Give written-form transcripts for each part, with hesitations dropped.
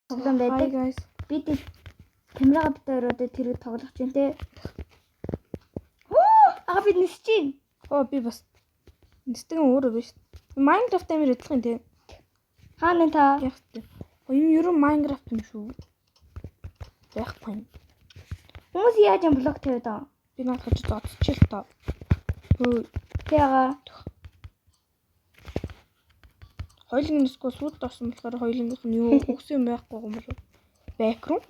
Тоглоом байдаг. Hi guys. Бид камерагаа бит хоёр одоо тэрийг тоглох чинь те. Хөө! Ага бид нисэж чинь. Оо би бас нисдэг юм өөрөө биш. Minecraft амир адилхан тий. Хаана та? Яг тий. Энэ ер нь Minecraft юм шүү. Байхгүй юм. Хүмүүс яаж юм блок тавиад байгаа? Би наадах чи зодчих л тоо. Хөө Тэ ага. хоёулын нисгүй сүйд орсон болохоор хоёулынгийнх нь юу өгсөн юм байхгүй юм болов. Backroom.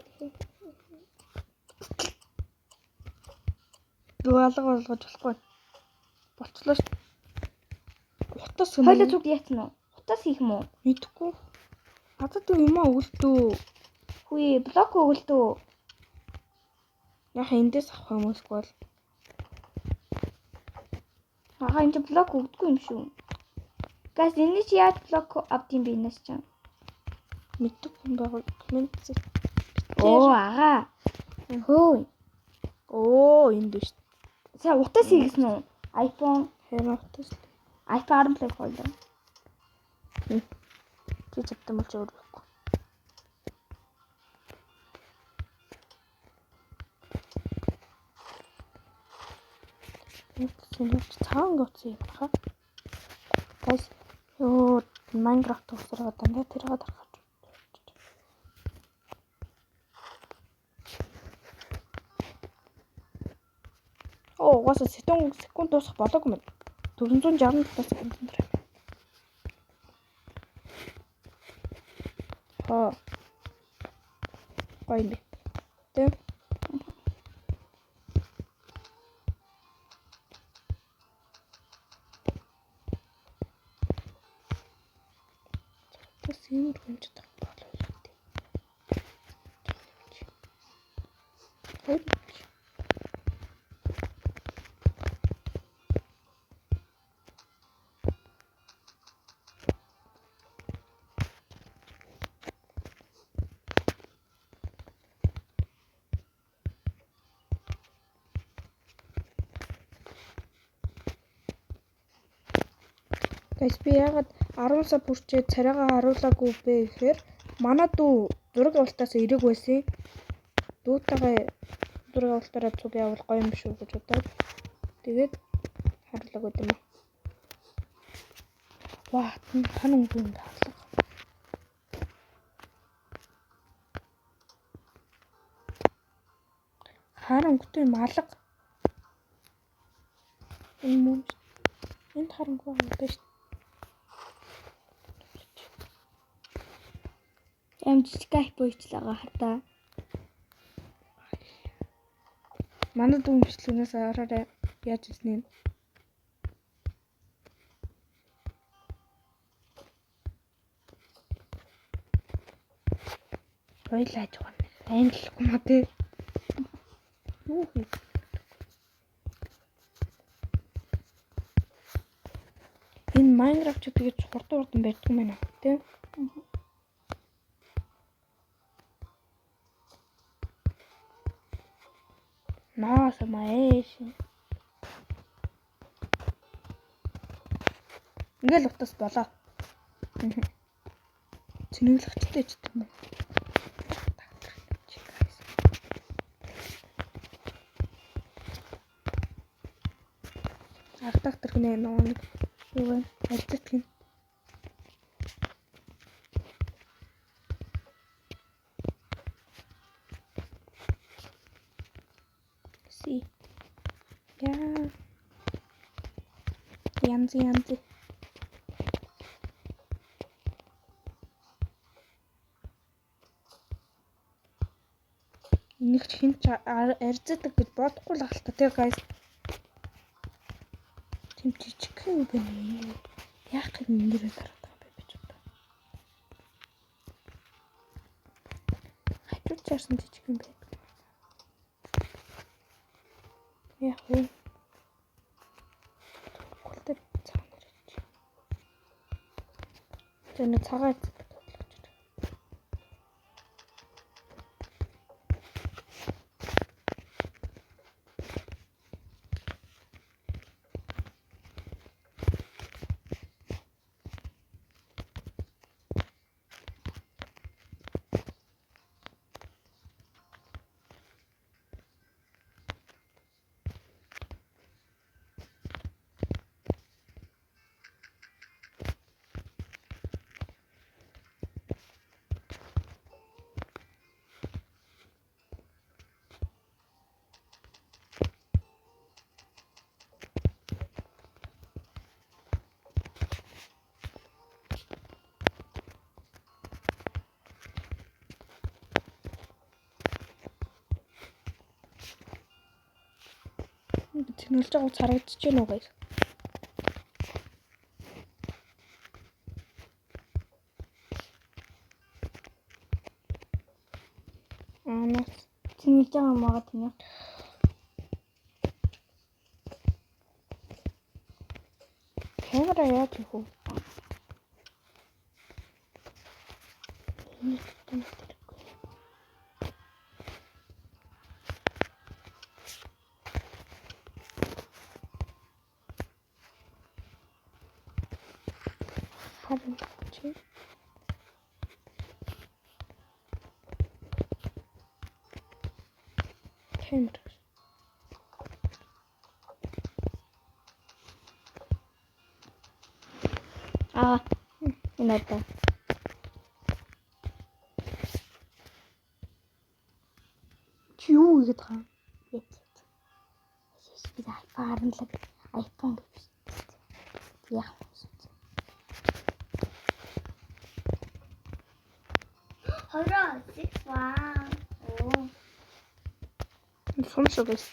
Дүү алга болгож болохгүй. Болчлоо шүү. Утас гэнэ. Хоёлоо зүг яатсан уу? Утас хийх юм уу? Мэдхгүй. Надад юу юм аа өгөлтөө. Хүү, блок өгөлтөө. Яг эндээс авах юм эсвэл Ага энэ чи блок өгдөггүй юм шүү. Газ энэ чи яаж блок авд юм бэ энэс чинь? мэддэг хүн байгаа коммент. Оо ага. Хөө. Оо энд биш. Са утас хий гэсэн үү? iPhone, Харин утас л. iPhone 10 Plus хоёлоо. Чи чадсан бол чи өөр байхгүй. Яг цагаан утас юм хаа. Guys, ёо Minecraft тоглосоор дандаа тэрийг дарах. Оо, угаасаа секунд дуусах болоогүй юм. 467 секунд дээр. Хоо. Гоё юм бэ. Тэ? Бас юм юм ч болов уу гэдэг. Хоёр. Guys би яагаад 10 сар хүрчээ царайгаа харуулаагүй бэ гэхээр манай дүү зураг авалтаас эрэг байсан. Дүүтэйгээ зураг авалтаараа цуг явал гоё юм шүү гэж бодоод тэгээд харуулаагүй юм аа. Ваа, хан өнгө юм хаалга. Хар өнгөтэй юм алга. Энэ мөн энд хар өнгө байгаа юм шүү. Эм жижиг iPhone ичлээ хартаа. Манай дүү бичлэгнээс хараарай яаж ирснийг. Хоёлаа аж байгаа. Англигүй маа тий. Юу хийх? Энэ Minecraft ч тэгэж хурдан хурдан барьдаг юм байна тий. Nossa, маэш. Ингээл утас болоо. Цэнэглэгчтэй ч гэдэг юм уу. Ардах тэрхнээ нөгөө нэг юу вэ? Альцат гин. Си. Яа. Янз янз. Энийг ч хэн ч арзадаг гэж бодохгүй л ахalta тий guys. Тийм жижиг юм байна. Яах гэв нэрээ дараад байгаа юм бэ би ч одоо. Хажууд чарсан жижиг юм байдаг. Яах вэ? Гол дээр цагаан ирэж. За нэг цагаан эзэдэг тоглож байна. Цэнгэлж байгаа утас харагдаж байна уу guys? Анаас Цэнгэлж байгаа юм байгаа тийм ээ. Камера яаж хийх вэ? Энэ тань тэргүй. Харин чи. Камера. Аа. Энэ одоо. Чи юу хийгээд байгаа юм? Ят. Би iPhone 10 л iPhone гэж. Яг юм. Хороо 6 1. Оо. Сум шүү guys.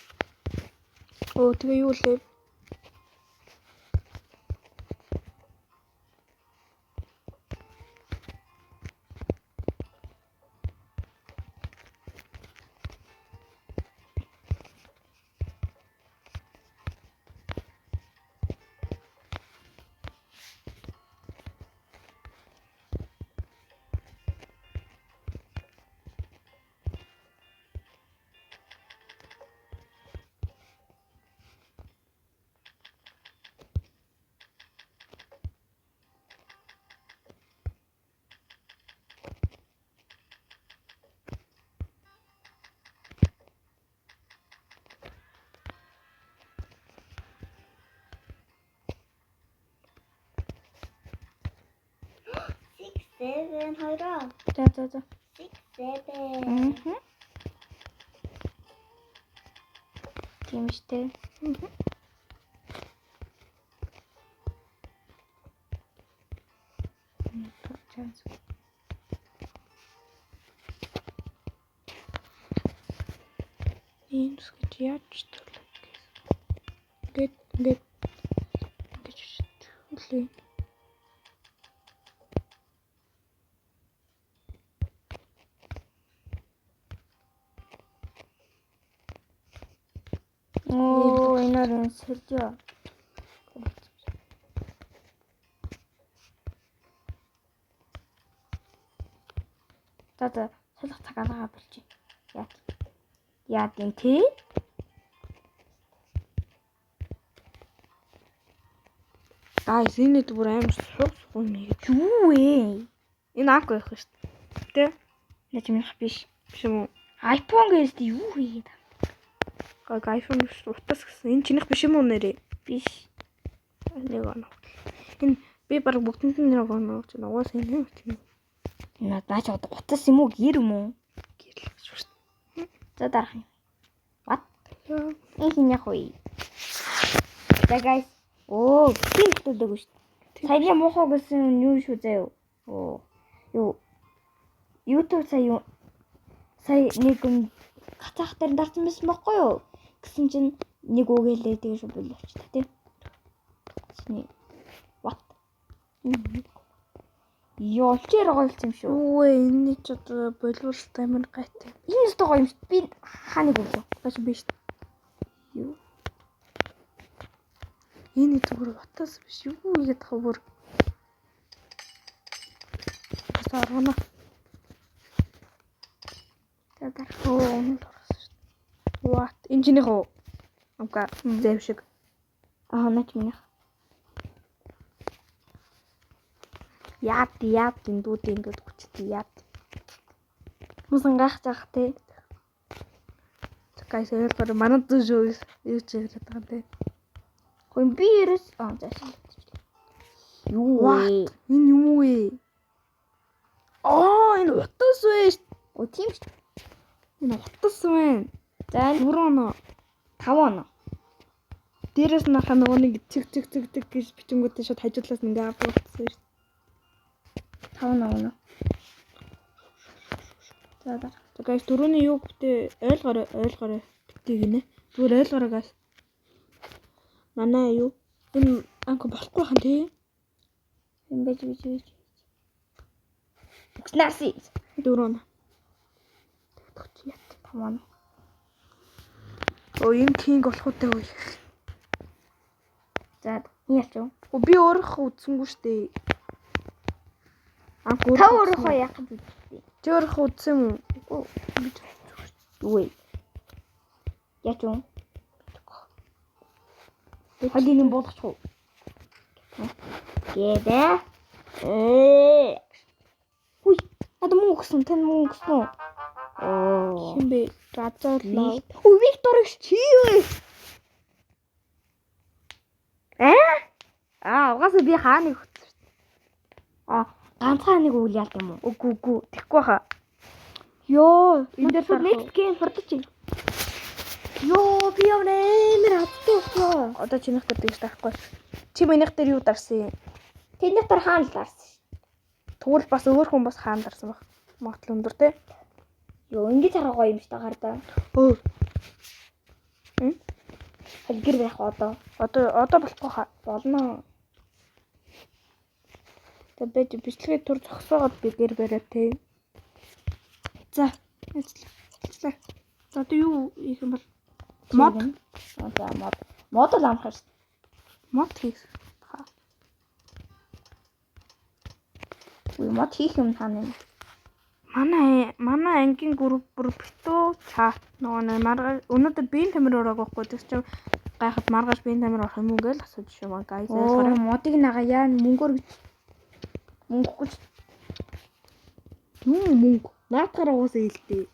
Оо тэгээ юу лээ? Six seven хороо. За за за. Six seven. Аа. Тийм штэ. Энэ үсгэж яаж төлөх гэсэн. Ингээд ингээд ингэж төлөө. Оо, энэ өрн сэлжээ. За за, солих цаг алгаа болчих. Яа. Яа гэм тэ? Guys, энэ бүр амар суг суг юм хийж. Юу вэ? Энэ ак байх шүү дээ. Тэ? Нэ чи минийх биш. Биш юм уу? iPhone гэсэн юу хийгээд байгаа? Гаг iPhone биш утас гэсэн. Энэ чинийх биш юм уу нэрээ? Биш. Нэг оноо. Энэ би баг бүгдэнд нь нэг оноо гэж байна. Угаасаа энэ юм тийм Наа наач одоо утас юм уу гэр юм уу? гэрэл гэж шүү дээ. За дарах юм. What? Энэ хин яг вэ? За guys. Оо, би төлөөгүй шүү. Саяны муухай гэсэн юу шүү заяа. Оо. Юу. YouTube сая юу сая нэг юм гацаах дээр дарсан байсан байхгүй юу? Гэсэн чинь нэг үг хэлээ тэгээ шүү болчихсон тий. Чиний what? Ёо, чир гойлсон юм шүү. Юу вэ? Энэ ч одоо боловсрол амар гайтай. Энэ өстө гоё юм шүү. Би хаа нэг өглөө. Баш биш. Юу? Энэ зүгээр утас биш. Юу хийгээд байгаа бүр. Бас аргана. За дарах. Оо, өмнө л орсон шүү дээ. What? Энэ чинийх үү? Амка зэв шиг. Аа, наач минийх. Яад яад эндүүд эндүүд хүчтэй яад. Хүмүүс гайхаж байгаа тий. Guys, ойлгоор манай дүү шүү юу ч яриад байгаа юм те. Хөөе би ерөөс аа за. Юу вэ? What? Энэ юм уу вэ? Аа, энэ утас вэ? Оо тийм шүү. Энэ утас байна. За энэ 4 оноо. 5 оноо. Дээрээс нь хаа нөгөө нэг цэг цэг цэг цэг гэж бичингүүтээ шууд хажуудлаас нь ингээ авдаг утас шүү. 5 оноо. За дараа. За guys, дөрөвний юу битээ ойлгоорой, ойлгоорой битээ гинэ. Зүгээр ойлгоорой guys. Манай юу? Энэ анка болохгүй хан тий. Юм байж байж байж. Үгснааси. Дөрөв. Тэгтгч ят. Тамаа. Оо энэ кинг болох уу вэ? За хин ялч юу? Оо би өөрийнхөө үзсэнгүй штэ. Анка Та өөрийнхөө яах гэж үзсэн? Чи өөрийнхөө үзсэн юм уу? Үгүй. Юу вэ? Яач юу? Холын юм буулгачих уу? Гээдэ. Ээ. Хүй, надад мөнгө өгсөн. Тань мөнгө өгсөн үү? Оо. Хин бэ? Разаалаа. Хүй, Виктор их чи юу вэ? Э? Аа, угаасаа би хаа нэг хөтсөн шүү дээ. Аа, ганцхан нэг үйл яалт юм уу? Үгүй үгүй. Тэгэхгүй хаа. Йоо, Энэ дээр шууд дарах уу? next game хурдаж байна. Йоо, би ямар амар хаттай боллоо. Одоо чинийх дээр тэгж дарахгүй. Чи минийх дээр юу дарсан юм? Тэдний дотор хаана л дарсан шүү. Тэгвэл бас өөр хүн бас хаан дарсан баг. Магадлал өндөр те. Йоо, ингэж харах гоё юм шиг та хардаа. Өө. Хэл гэр байх одоо. Одоо болохгүй хаа. Болно. Тэг байж бичлэгээ түр зогсоогоод би гэр бариа те. За, ажиллаа. Ажиллаа. За одоо юу хийх юм бол мод Аа, за мод. Мод л амхах шүү. мод хийх. Хаа. Үгүй мод хийх юм хаана юм. Манай ангийн групп бүр битүү чат нөгөө нэг маргааш өнөөдөр биеийн тамир ороог байхгүй тэр чинь гайхад маргааш биеийн тамир орох юм уу гэж асууж шүү маа guys. Оо, Ойлгоорой. модыг нага яа мөнгөөр гэж. Мөнгөгүй ч Юу мөнгө? Наадахаар уусаа хэлдэг.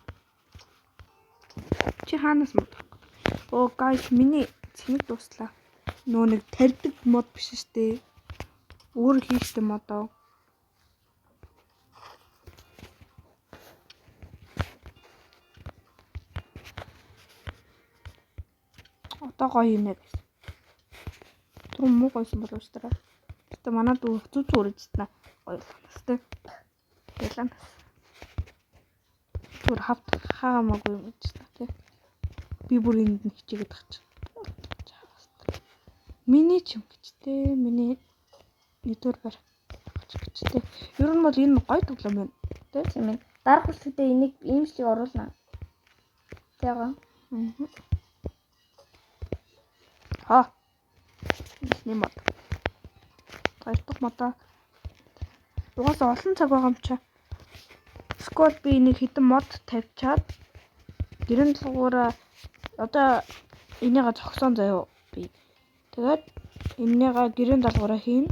Чи хаанаас мод авах вэ? Оо guys миний цэник дуслаа. Нөгөө нэг тарьдаг мод биш штэ. Өөр хийхтэй модоо. Одоо гоё юм яг. Түр муу гойсон болов уу? Гэтэ манай дүү зүг зүг үржсэн. Гоё л настай. Ялан. Түр хавт хаамаагүй юм гэж та тий. Би бүр энд нь хичээгээд тах чи. Миний ч юм гэж те. Миний нэгдүгээр байр гэж те. Ер нь бол энэ гоё тоглоом байна. тийм ээ. Дарах хүчлүүдээ энийг ийм шиг оруулна. Тэгаа. Аа. Эхний мод. Хоёр дахь модоо. Угаасаа олон цаг байгаа юм чи. Эсвэл би энийг хэдэн мод тавьчаад гэрэн долгуураа одоо энийгээ зогсоон заяо би. Тэгээд энийгээ гэрэн долгуураа хийн.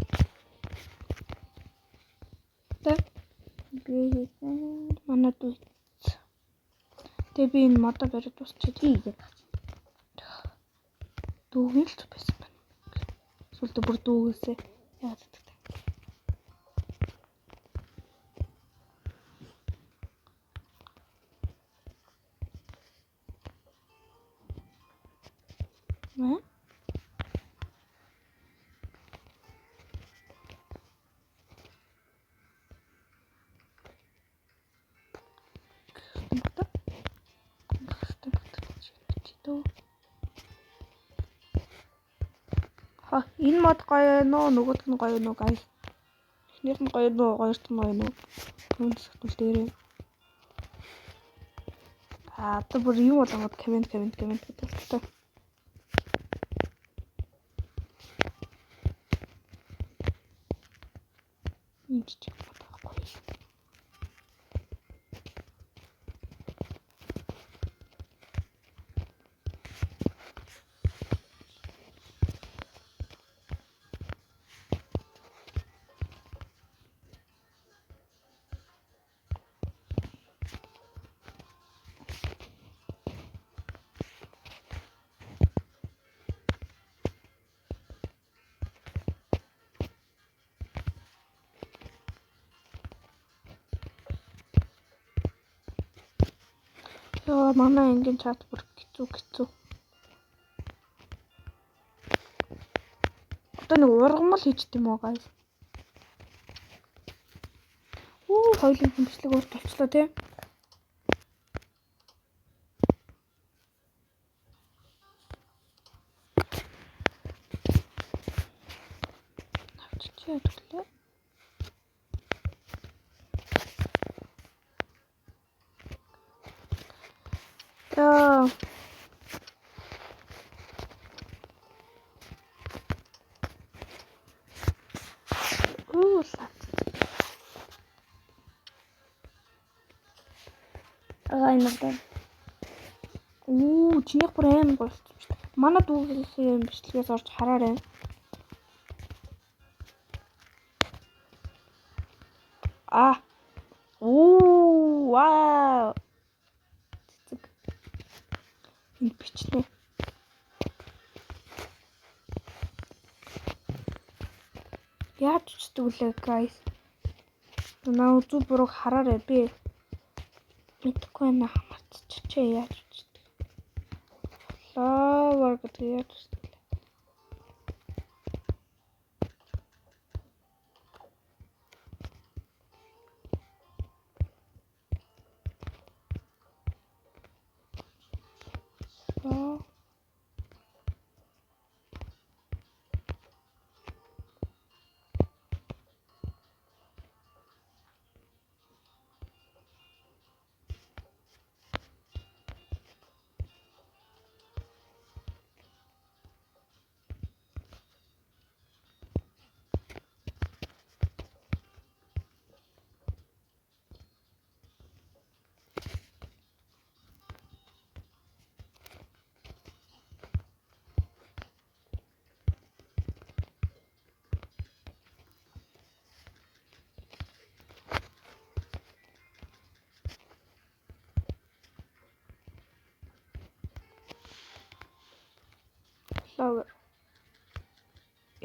Тэ Би хийсэн. манай дүү. Тэгээ би энэ модоо бариад дуусчих. Чи хийгээд тах. Дүүгийн л байсан байна. Сүлдө бүр дүүгээсээ яагаад гэдэг. Мэ? Ха, энэ мод гоё нөө нөгөөх нь гоё нөө guys. Эхнийх нь гоё нөө, хоёр дахь нь гоё нөө. Түүнээс хэвтэл дээрээ. Аа, одоо бүр юм болгоод комент комент комент гэдэг л та. Энэ ч юм байхгүй. Яа, манай ангийн чат бүр хэцүү хэцүү. Одоо нэг ургамал хийчт юм уу guys? Үу, хоёулын бичлэг урт болчлоо тий. Яа. Оо, лав. Аа энэ мэгдэн. Үу, чинийх бүр аим гоё болсон шүү дээ. Манай дүүгийн бичлэгээс орж хараарай. А. Үу, вау. Цэцэг. Энд бичнэ. Яаж бичдэг вүлээ, guys? Наа зүг бурууг хараарай би. Мэдэхгүй байна хамарцчихэ яаж бичдэг. Flower гэдэг яаж бичдэг лээ. Flower. Flower.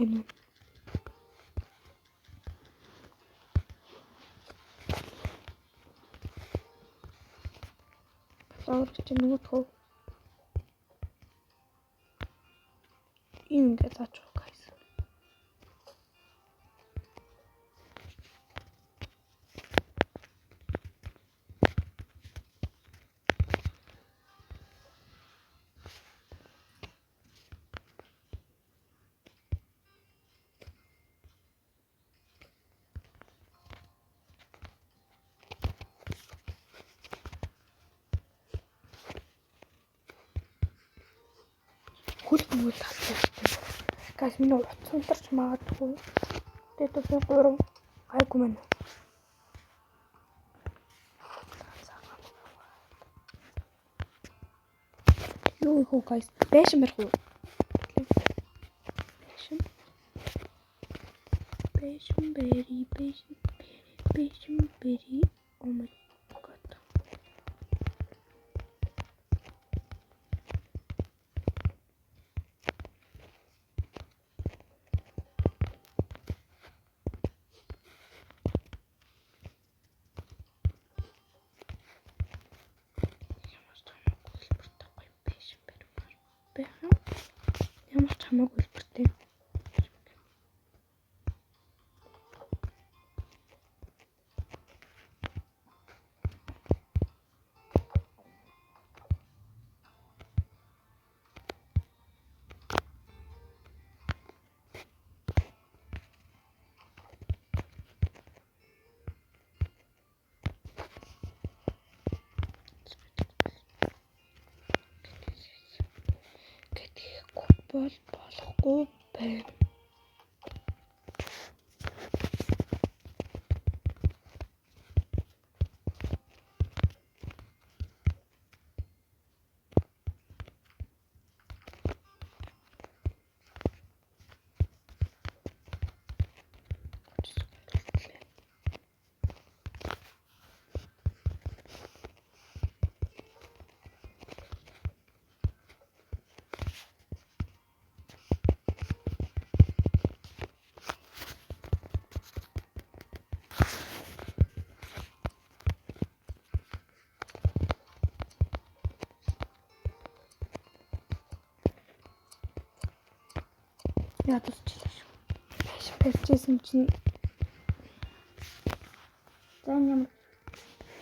Энэ. Flower гэж нөгөө тоо. Энэ ингээд заач уу guys. Хөл бүүл татдаг. Guys миний утас унтарч магадгүй. Тэгээд би 3 гайгүй мэн. Юу их үү guys? Байшин барих уу? Байшин. Байшин бэри, байшин бэри, байшин бэри. Oh my god. Ямар ч хамаагүй хэлбэртэй гоё байшин баримаар байх юм. Ямар ч хамаагүй хэлбэртэй. Гэтгэхгүй бол болохгүй байна. Яа тусчлаа шүү. Байшин барьжсэн чинь За энэ ямар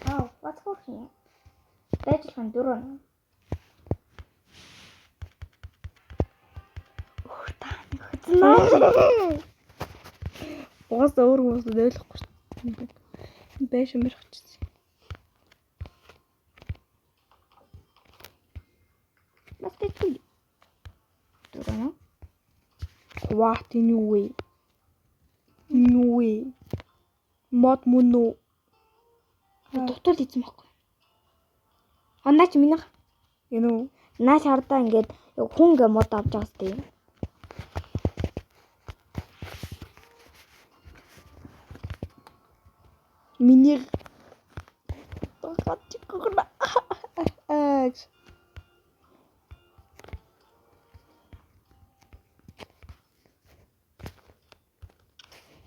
Вау, what's for here? Байж л дөрөв. Өөр та нэг хэзээ. Угаасаа өөр хүмүүс ойлгохгүй шүү дээ. Байшин барих чийсэн. Тэтгэл. Дөрөв. What, энэ юу вэ? Энэ юу вэ? Мод мөн үү? Дутуул хийсэн байхгүй. А наач минийх Энэ үү? наач хардаа ингээд хүн гэ мод авч байгаа сте. Миний гацгна.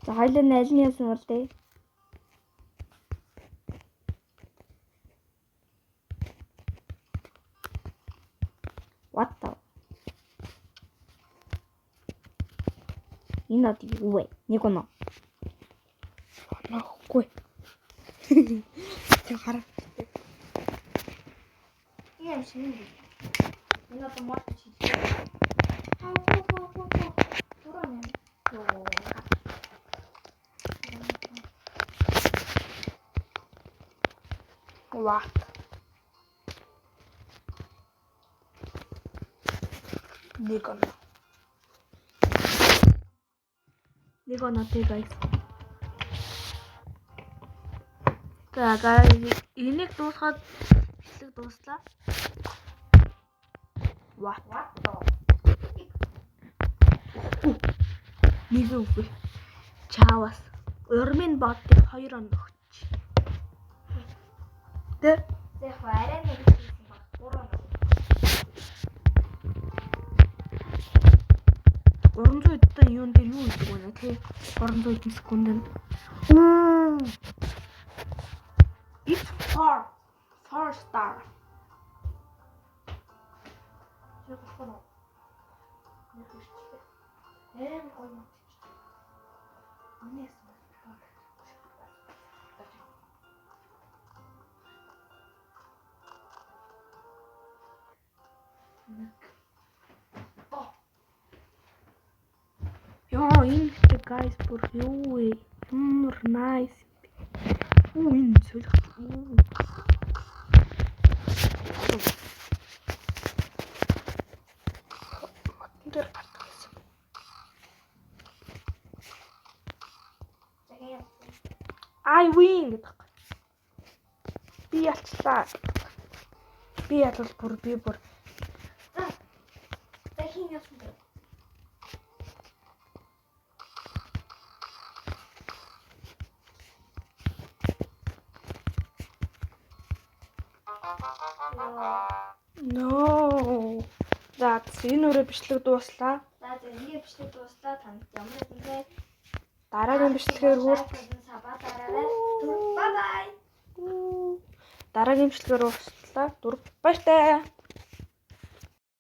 За хоёлаа нь аль нь яасан бол тэ? What the? Энэ одоо юу вэ? Нэг оноо. Оноохгүй. Тэг хараа. Энэ юм шинэ юм. Энэ одоо мод чи. Йоо. What? Нэг оноо. Нэг оноо тэг guys. За guys, энийг дуусгаад бичлэг дууслаа. What? What the? Нэг үгүй. Чаавас. Урмын бодыг 2 он өгч. Тэ? За яг арай нэг хийсэн баг. 3 оноо. 300 эдэн юун дээр юу хийдэг вэ те? 300 эдэн секундэнд. Үу. It's 4. 4 star. Тэр болох нь. Нэг хэрчлээ. Аим гоё юм чи. Миний яасан бэ? Нэг. Йоо, энэ ихтэй guys бүр юу вэ? Ямар nice. Үү, энэ солих. Модон дээр гардаг байсан. За хин яасан? I win гэдэг. Би ялчлаа. Би ялвал бүр би бүр За хин яасан бэ? No. За, энэ өрөө бичлэг дууслаа. За за ингэ бичлэг дууслаа, танд ямар нэгэн зай Дараагийн бичлэгээр хүртэл sub аа дараарай. Bye bye. Дараагийн бичлэгээр уулзлаа. Түр баяртай.